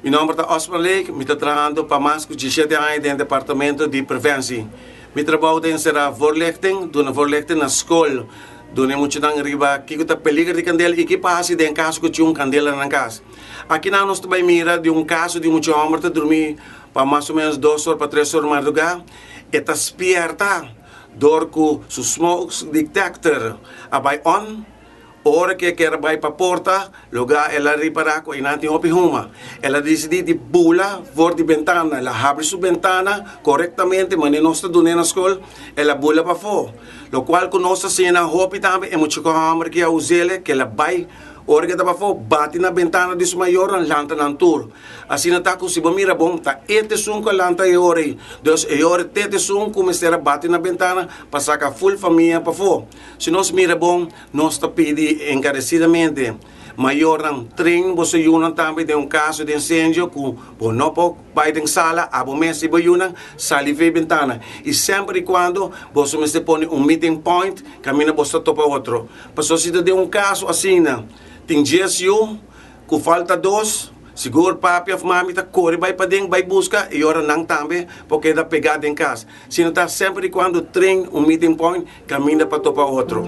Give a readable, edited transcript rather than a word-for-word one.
Mi nomber ta Osman Lake, mi ta trahando pa mas ku 17 aña den departamento di preventie. Mi trabou ta enserá voorlichting, duna voorlichting na skol, duna e muchanan riba kiko ta peliger di kandela i ki pa hasi den kaso ku tin un kandela na nan kas. Akinan nos ta bai mira di un kaso di un mucha hòmber ta drumí pa mas o ménos 2 or pa 3 or mardugá, e ta spierta dor ku su smoke detector a bai on. Ora ku e kier a bai pa porta, lugá el a ripará ku einan tin hopi huma. El a disidí di bula for di bentana. El a habri su bentana korektamente, manera nos ta dun'é na skol, el a bula pafó. Lokual ku nos ta siña nan hopi tambe, e muchaku hòmber ki a us'el, ku el a bai ora ku e ta pafó, bati na bentana di su mayornan, lanta nan tur. Asina ta ku si bo mira bon, ta e ta esun ku a lanta e ora ei. Dus e ora te ta esun ku mester a bati na bentana pa saka ful famia pafó. Si nos mira bon, nos ta pidi enkaresidamente mayornan train boso yunan tambe den un kaso di insendio ku bo no por bai den sala abo mes i bo yunan sali via bentana. I semper i kuando boso mester pone un meeting point kaminda boso ta topa otro. Pasobra si ta den un kaso asina tin 10 yu ku falta dos, sigur papi òf mami ta kore bai paden bai buska i ora nan tambe por keda pegá den kas. Sino ta semper i kuando train un meeting point kaminda pa topa otro.